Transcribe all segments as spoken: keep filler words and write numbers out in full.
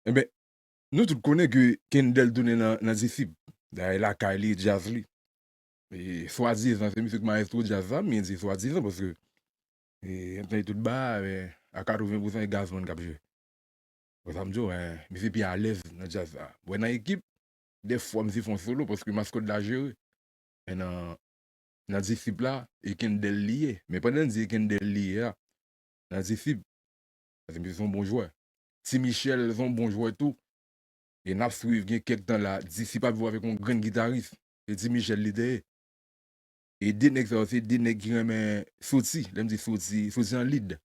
Enben, nou tout konnen ke Kendel tounen nan, nan Disip. Dayè lakay li, djaz li. E swadizan, se misye k mayestwo djaz la, m byen di swadizan, paske e, m tande tout ba, men a katreven pousan e Gazman k ap jwe. Wè sa m di w, en, misye pi alèz nan djaz la. Wè nan ekip, dèfwa misye fè yon solo, paske maskòt la jere. Men nan, nan Disip la, e Kendel li ye. Men pandan n di e Kendel li ye a, nan Disip, paske misye se yon bon jwè. Ti Michel se yon bon jwè tou. E n ap swiv gen kèk tan la, Disip ap jwe avèk yon grenn gitaris. Se Ti Michel li te ye. E de nèg sa yo, se de nèg ki renmen soti. Lè m di soti, soti an lid.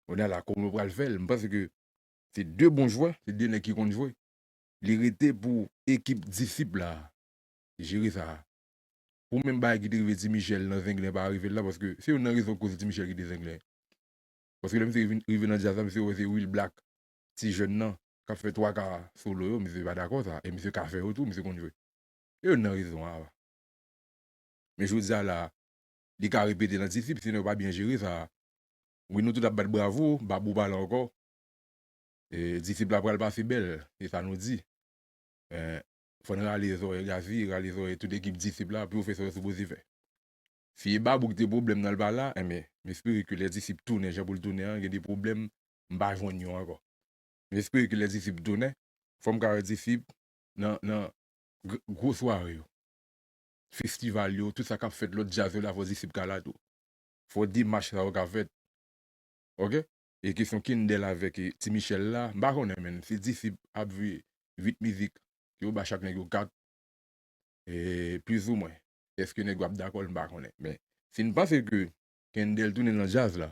Kounye a la, kòman yo pral fè l? M panse ke se de bon jwè, se de nèg ki konn jwe. Li rete pou ekip Disip la jere sa. Pou menm bagay ki te rive Ti Michel nan Zenglen pa rive l la, paske se youn nan rezon k koz Ti Michel kite Zenglen. Paske lè misye vin, rive nan djaz la, misye wè se Will Black, ti jèn nan, k ap fè twa ka solo yo, misye pa dakò sa, e misye ka fè yo tou, misye konn jwe. E youn nan rezon an. Men jodi a la, li ka repete nan Disip, sinon yo pa byen jere sa. Wi, nou tout ap bat bravo, Babou pa la ankò. E, Disip la pral pase bèl, se sa nou di. Men, fò n rale zòrèy Gazi, rale zòrèy tout ekip Disip la, pou yo fè sa yo sipoze fè. Si e Babou ki te pwoblèm nan l pa la, enben, m espere ke lè Disip tounen, jan pou l tounen an, gen de pwoblèm, m pa jwenn yo ankò. M espere ke lè Disip tounen, fò m ka wè Disip nan, nan gr-, gwo sware yo. Festival yo, tout sa k ap fèt lòt djaz yo la, fò Disip ka la tou. Fò demach sa yo ka fèt. Oke? E kesyon Kendel avèk, e, Ti Michel la, m pa konnen, men si Disip ap jwe uit mizik, yo ba chak nèg yo kat, e, plizoumwen. Èske nèg yo ap dakò l, m pa konnen. Men, si n panse ke Kendel tounen nan djaz la,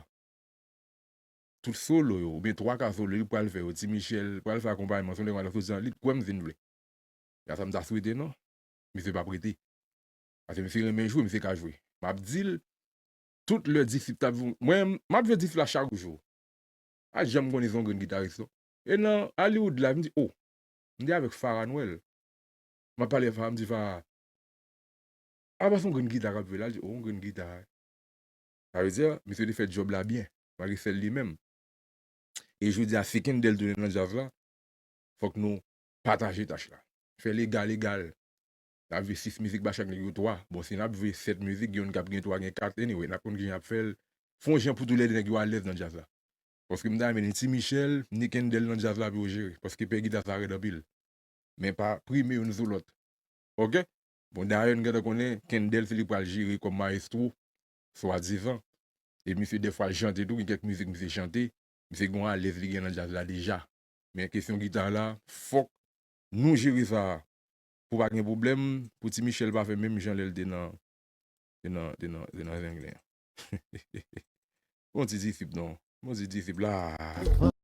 tout solo yo, oubyen twa ka solo li pral fè yo, Ti Michel pral fè akonpayman, se yon nèg m al soti an lit, kwè m si n vle. Se pa sa m ta swete, non. Misye p ap rete. Paske misye renmen jwe, misye ka jwe. M ap di l, tout lè Disip t ap jwe, mwen, m ap jwe Disip la chak jou. Pa janm konnen se yon grenn gitaris, non. E nan Hollywood la, m di, oh, m te avèk Farah Noël. M ap pale Farah, m di, Farah, a pa se yon grenn gita k ap jwe la? L di, oh, yon grenn gita. Sa vle di, misye te fè djòb la byen, malgre se l li menm. E jodi a, si Kendel tounen nan djaz la, fòk nou pataje tach la. Fè l egal egal. N ap jwe sis mizik ba chak nèg yo twa. Bon, si n ap jwe sèt mizik, gen youn k ap gen twa, gen kat. Anyway, n ap konn kijan n ap fè l. Fè yon jan pou toulède nèg yo alèz nan djaz la. Paske m ta renmen ni Ti Michel, ni Kendel nan djaz la pou yo jere. Paske pè gita sa rèd anpil. Men pa prime youn sou lòt. Oke? Bon, dayè, n gentan konnen Kendel se li pral jere kòm mayestwo, swadizan. E misye dèfwa l chante tou, gen kèk mizik misye chante. Misye gen yon alèz li gen nan djaz la deja. Men kesyon gita la, fòk nou jere sa pou pa gen pwoblèm, pou Ti Michel pa fè menm jan lè l te nan, te nan, te nan, te nan Zenglen an. Bon ti Disip non. Bon ti Disip la.